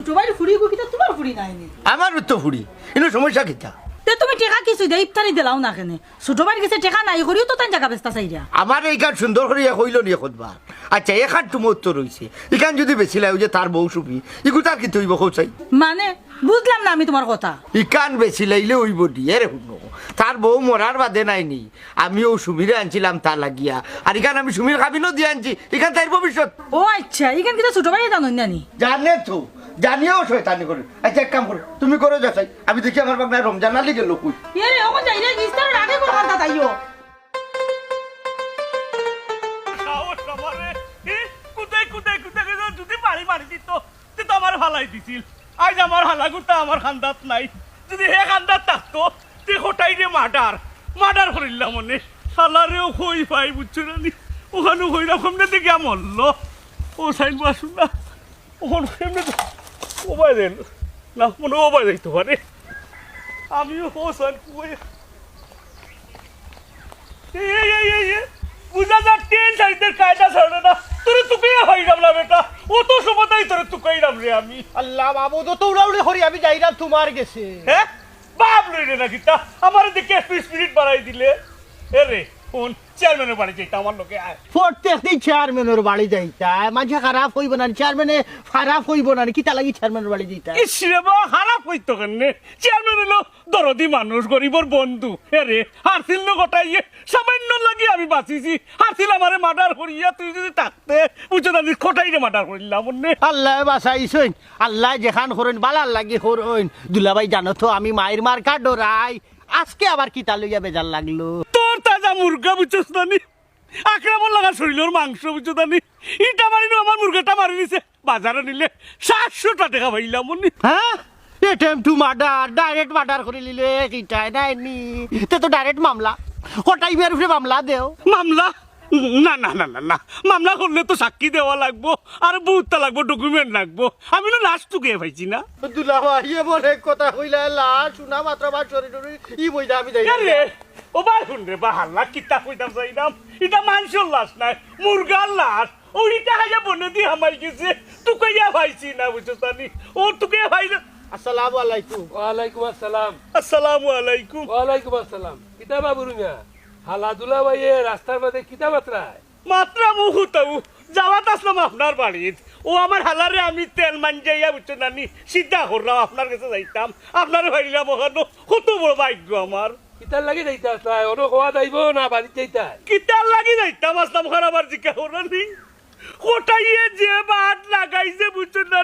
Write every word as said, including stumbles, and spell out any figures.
ছোট ভাইর ফুড়ি গো, কিতা তুমার ফুড়ি নায় নি? আমারও তো ফুড়ি। ইনো সমস্যা কিতা? তে তুমি টেকা কিছু দে, ইফতারি দিলাও না কেনে? ছোট ভাইর গেছে টেকা নাই, করিও তো তাইন জাগা বেচতা চাইরা। আমারে ইখান সুন্দর করি কইলো নি কতবার। আচ্ছা, এখান তুমার উত্তর অইছে। ইখান যুদি বেচিলাই, অউ যে তার বউ সুমি, ইগুতার কিতা অইবো কও চাই? মানে, বুঝলাম না আমি তুমার কথা। ইখান বেচিলাইলে অইবো নি, এরে হুনো। তার বউ মরার বাদে নাই নি, আমি অউ সুমিরে আনছিলাম তা লাগিয়া। আর ইখান আমি সুমির কাবিনও দিয়া আনছি, ইখান তাইর ভবিষ্যৎ। ও আচ্ছা, ইখান কিতা ছোট ভাইয়ে জানইন না নি? জানে তো, জানিয়াও শয়তানি করে। আচ্ছা, এক কাম করো, তুমি করো যাচাই, আমি দেখি আমার বাগনা রমজান আলী গেল কই। এ রে, অখন যাইরা গিস্তার আগে করবান তা তাইও। সাহস আমার রে, এ, কুদাই, কুদাই, কুদাই, কুদাই, যুদি বাড়ি মারি দিত, তে তো আমারে ফালাই দিছিল। আইজ আমার হালাগুতা আমার কান্দাত নাই। যুদি হে কান্দাত থাকতো, তে কটাইরে মার্ডার, মার্ডার করিলাম অনে। শালারেও কই পাই, বুঝছো না নি? অখানও কইরা কমনে দেখিয়া মরলো। ও সাইন বাসু না। অখন কেমনে তো ওবায় দেন। না, মনে অয় ওবায় যাইতো পারে। আমিও হোসেন কুয়ে। এই, এই, এই, এই, এই। বুঝা যার তিন সাইডের কায়দা ছাড়ে না। তোরে তুকাইয়া পাইরাম না বেটা। অত সমতাই তোরে তুকাইরাম রে আমি। আল্লাহ মাবুদ, অত উড়াউড়ি করি আমি যাইরাম তুমার গেছে। হ্যাঁ? বাপ লইরে না কিতা? আমারে দেখি একটু স্পিরিট বাড়াই দিলে। এ রে, হুন, চেয়ারম্যানর বাড়ি যাইতা আমার লগে আয়। প্রত্যেক দিন চেয়ারম্যানর বাড়ি যাইতা, মানষে খারাপ কইবো না নি, চেয়ারম্যানে খারাপ কইবো না নি, কিতা লাগি চেয়ারম্যানর বাড়ি যাইতা? ইস রে বা, খারাপ কইতো কেনে? চেয়ারম্যান অইলো দরদি মানুষ, গরিবর বন্ধু। এ রে, হারছিল না কটাইয়ে, সামান্য লাগি আমি বাঁচিছি। হারছিল আমারে মার্ডার করিয়া তুই যুদি থাকতে, বুঝছো না নি, কটাইরে মার্ডার করিলাম অনে। আল্লায় বাঁচাইছইন, আল্লায় যেখান করইন, বালার লাগি করইন। দুলাভাই জানো তো, আমি মাইর মার্কা ডরাই, আজকে আবার কিতা লইয়া বেজার লাগলো? তোর তাজা মুরগা বুঝছস না নি? আকরামর লাগা শরীলর মাংস বুঝছস না নি? ইটা মারিনু আমার মুরগাটা মারি নিছে। বাজারো নিলে সাতশো টেকা পাইলাম অনে। হ্যাঁ? Attempt to murder, direct murder করি নিলে, কিতায় নায় নি? তে তো direct মামলা। কটাই বিয়ার উপরে মামলা দেও। মামলা? না, না, না, না, না। মামলা করলে তো সাক্ষী দেওয়া লাগবো, আর বউততা লাগবো, document লাগবো। আমি তো লাশ তুকাইয়া পাইছি না। দুলাভাই, এমন এক কথা কইলা, লাশ শুনা মাত্র আমার শরীর টরীর ই বইটা আমি যাই না। আরে, ও ভাই, হুন রে বা, হাল্লা কিতা কইতাম চাইরাম। ইটা মানষর লাশ নায়, মুরগার লাশ। অউ ইটা খাইয়া বনেদি হামাই গেছে, তুকাইয়া পাইছি না, বুঝছস না নি? ও তুকাইয়া পাইলে। আসসালামু আলাইকুম। ওয়ালাইকুম আসসালাম। আসসালামু আলাইকুম। ওয়ালাইকুম আসসালাম। কিতা বাবুর মিয়া? হালা দুলাভাইয়ে রাস্তার মাঝে কিতা মাতরায়? মাতরাম অউ হুতাউ, যাওয়াত আছলাম আপনার বাড়িত। অউ আমার হালারে আমি তেল মাঞ্জাইয়া, বুঝছস না নি, সিধা করলাম, আপনার গেছে যাইতাম। আপনারে পাইলাম অখানো, কত বড় ভাগ্য আমার। কিতার লাগি যাইতা আছলায়? অনো কওয়া যাইবো না বাড়িত যাইতায়? কিতার লাগি যাইতাম আছলাম, অখান আবার জিকাও কররা নি। কটাইয়ে যে বাট লাগাইছে, বুঝছস না নি?